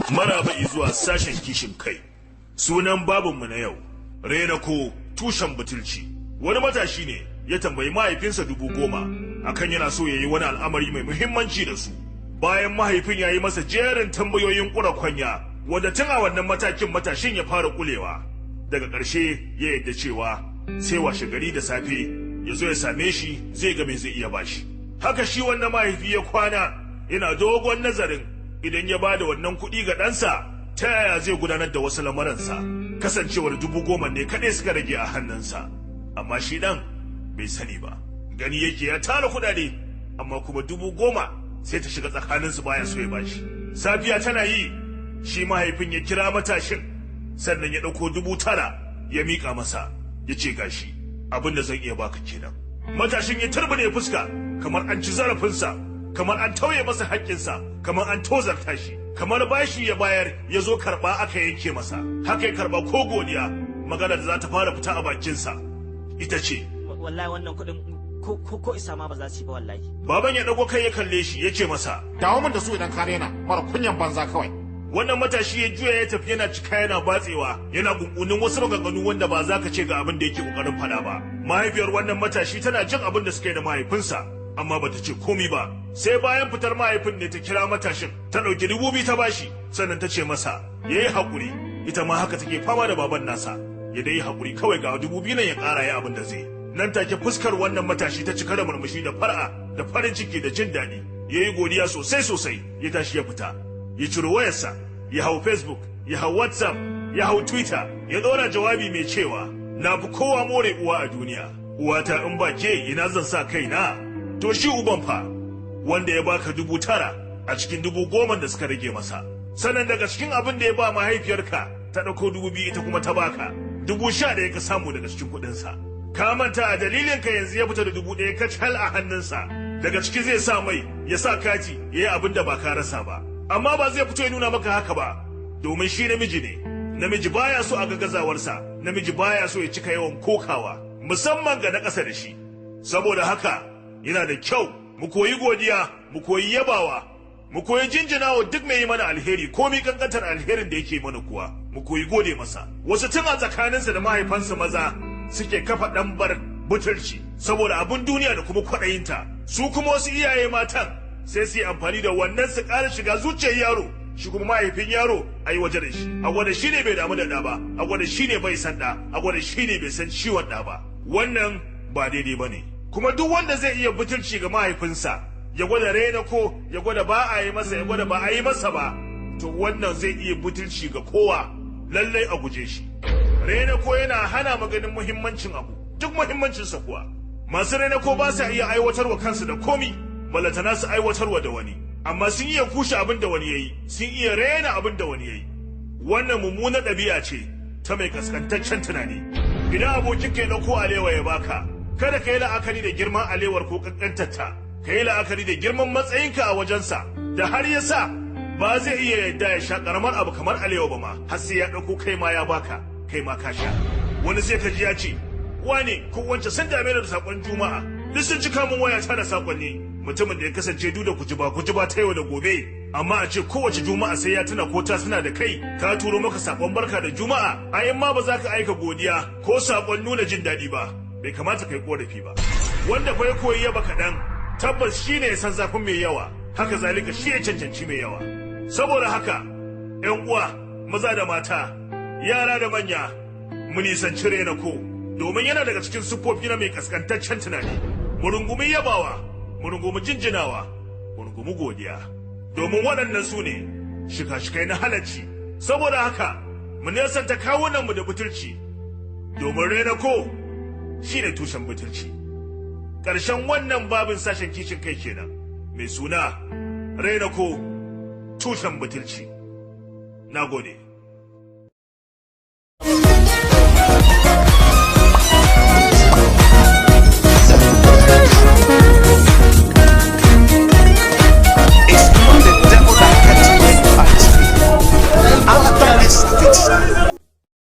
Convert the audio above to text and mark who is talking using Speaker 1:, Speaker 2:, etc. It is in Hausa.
Speaker 1: Maraba zuwa sashen kishin kai. Sunan babinmu na yau, Renako tushen butulci. Wani matashi ne ya tambayi mahaifinsa 10,000 akan yana so ya yi wani al'amari mai muhimmanci da su. Bayan mahaifin ya yi masa jerin tambayoyin ƙura kwanya, wanda tun a wannan matakin matashin ya fara kulewa. Daga ƙarshe ya yadda cewa sai washe gari da safe ya zo ya same shi zai ga me zai iya bashi. Haka shi wannan mahaifi ya kwana yana dogon nazarin idan ya bada wannan kuɗi ga ɗansa ta yaya zai gudanar da wasu lamuransa, kasancewar 10,000 ne kaɗai suka rage a hannunsa. Amma shi ɗan bai sani ba, gani yake ya tara kuɗaɗe, amma kuma 10,000 sai ta shiga tsakaninsu baya so ya bashi. Safiya tana yi, shi mahaifin ya kira matashin, sannan ya ɗauko 9,000 ya miƙa masa, ya ce gashi abin da zan iya baka kenan. Matashin ya turbine fuska kamar an ci zarafinsa, kamar an tauye masa haƙƙinsa, kamar an tozarta shi, kamar bashi ya bayar ya zo karɓa aka yanke masa. Haka ya karɓa ko godiya, magana da za ta fara fita a bakinsa ita ce,
Speaker 2: Wallahi wannan kuɗin ko isa ma ba za su yi ba wallahi.
Speaker 1: Baban ya ɗago kai ya kalle shi ya ce masa,
Speaker 3: Dawo min da su idan ka rena, mara kunyan banza kawai.
Speaker 1: Wannan matashi ya juya ya tafi yana cika yana batsewa, yana gungunin wasu maganganu wanda ba za ka ce ga abin da yake kokarin faɗa ba. Mahaifiyar wannan matashi tana jin abin da suka yi da mahaifinsa, amma bata ce komi ba. Sai bayan fitar mahaifin ne ta kira matashin, ta ɗauki 2,000 ta bashi, sannan ta ce masa ya yi haƙuri, ita ma haka take fama da baban nasa, ya dai yi haƙuri kawai ga 2,000 nan ya ƙara ya abin da zai. Nan take fuskar wannan matashi ta cika da murmushi da far'a da farin ciki da jin daɗi. Ya yi godiya sosai sosai, ya tashi ya fita. Ya ciro wayarsa, ya hau Facebook, ya hau WhatsApp, ya hau Twitter, ya ɗora jawabi mai cewa, na fi kowa more uwa a duniya. Uwata in ba ke ina zan sa kaina. To shi uban fa, wanda ya baka 9,000 a cikin 10,000 da suka rage masa. Sannan daga cikin abin da ya ba mahaifiyarka, ta ɗauko 2,000 ita kuma ta baka. 11,000 ka samu daga cikin kuɗinsa. Ka manta a dalilin ka yanzu ya fita da 1,000 kacal a hannunsa. Daga ciki zai sa mai, ya sa kati, ya yi abin da ba ka rasa ba. Amma ba zai fito ya nuna maka haka ba, domin shi namiji ne. Namiji baya so a ga gazawarsa, namiji baya so ya cika yawan kokawa, musamman ga na ƙasa da shi. Saboda haka yana da kyau mu koyi godiya, mu koyi yabawa, mu koyi jinjinawa duk mai yi mana alheri, komi kankantar alherin da yake mana kuwa, mu koyi gode masa. Wasu tun a tsakaninsa da mahaifansa maza suke kafa ɗambar butulci saboda abin duniya da kuma kwaɗayinta. Su kuma wasu iyaye matan sai su yi amfani da wannan su ƙara shiga zuciyar yaro, shi kuma mahaifin yaro a yi waje da shi. A gwada shi ne bai damu da ɗa ba, a gwada shi ne bai san ɗa, a gwada shi ne bai san ciwon ɗa ba. Wannan ba daidai ba ne. Kuma duk wanda zai iya butulci ga mahaifinsa, ya gwada raina ko ya gwada ba a yi masa, ya gwada ba a yi masa ba, to wannan zai iya butulci ga kowa. Lallai a guje shi. Raina ko yana hana maganin muhimmancin abu, duk muhimmancinsa kuwa. Masu raina ko ba sa iya aiwatarwa kansu da komi, ballatana su aiwatarwa da wani, amma sun iya kushe abin da wani yayi, sun iya rena abin da wani yayi. Wannan mummunar ɗabi'a ce ta mai kaskantaccen tunani. Idan abokin ka ya ɗauko alewa ya baka, kada ka yi la'akari da girman alewar ko kankantarta, ka yi la'akari da girman matsayinka a wajensa, da har ya sa ba zai iya yadda ya sha karamar abu kamar alewa ba ma, har sai ya ɗauko kai ma ya baka, kai ma ka sha. Wani sai ka ji ya ce, wane ko wance sun dame ni da saƙon Juma'a, duk sun cika min waya ta da saƙonni. Mutumin da ya kasance duk da kujiba kujiba ta yau da gobe, amma a ce kowace Juma'a sai ya tuna ko ta suna da kai, ka turo maka saƙon barka da Juma'a, a in ma ba za ka aika godiya ko saƙon nuna jin daɗi ba, bai kamata kai korafi ba. Wanda fa ya koyi yaba kaɗan, tabbas shi ne ya san zafin mai yawa, haka zalika shi ya cancanci mai yawa. Saboda haka, ƴan uwa, maza da mata, yara da manya, mu nisanci raina ko, domin yana daga cikin siffofi na mai kaskantaccen tunani. Mu rungumi yabawa, mu rungumi jinjinawa, mu rungumi godiya, domin waɗannan su ne shika-shikai na halacci. Saboda haka, mu nesanta kawunanmu da butulci, domin raina ko shi ne tushen butulci. Ƙarshen wannan babin sashen kishin kai kenan, mai suna raina ko tushen butulci. Na gode.